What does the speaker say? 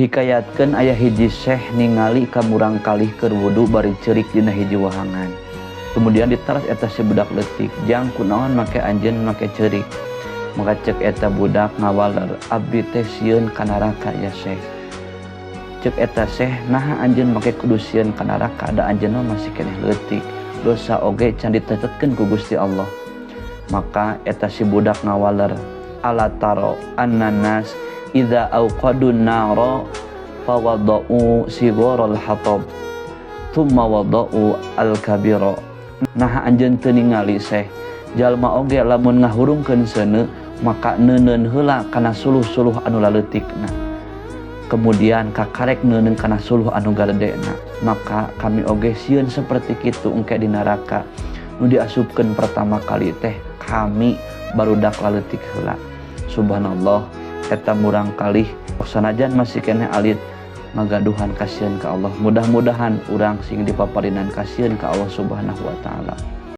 Dihikayatkeun aya hiji syekh ningali ka murangkalih keur wudu bari ceurik dina hiji wahangan. Kemudian ditaros eta si budak leutik, "Jang, kunaon make anjeun make ceurik?" Maka cek eta budak ngawaler, "Abdi teh sieun ka naraka ya Syekh." Cek eta syekh, "Naha anjeun make kudu sieun ka naraka, da anjeun mah masih keneh leutik. Dosa oge can ditetetkeun ku Gusti Allah." Maka eta si budak ngawaler, "Ala taro anna nas idza auqadun nara fawada'u sigharal hatab thumma wada'u al-kabira." Nah, anjeun teu ningali seh, jalma oge lamun ngahurungkeun seuneu maka neuneun heula kana suluh-suluh anu laleutikna, kemudian kakarek neuneun kana suluh anu galedena. Maka kami oge sieun seperti kitu, engke di neraka nu diasupkeun pertama kali teh kami barudak laleutik heula. Subhanallah, eta murangkalih sanajan masih keneh alit ngagaduhan kasieun ka Allah. Mudah-mudahan urang sing dipaparinan kasieun ka Allah Subhanahu wa Taala.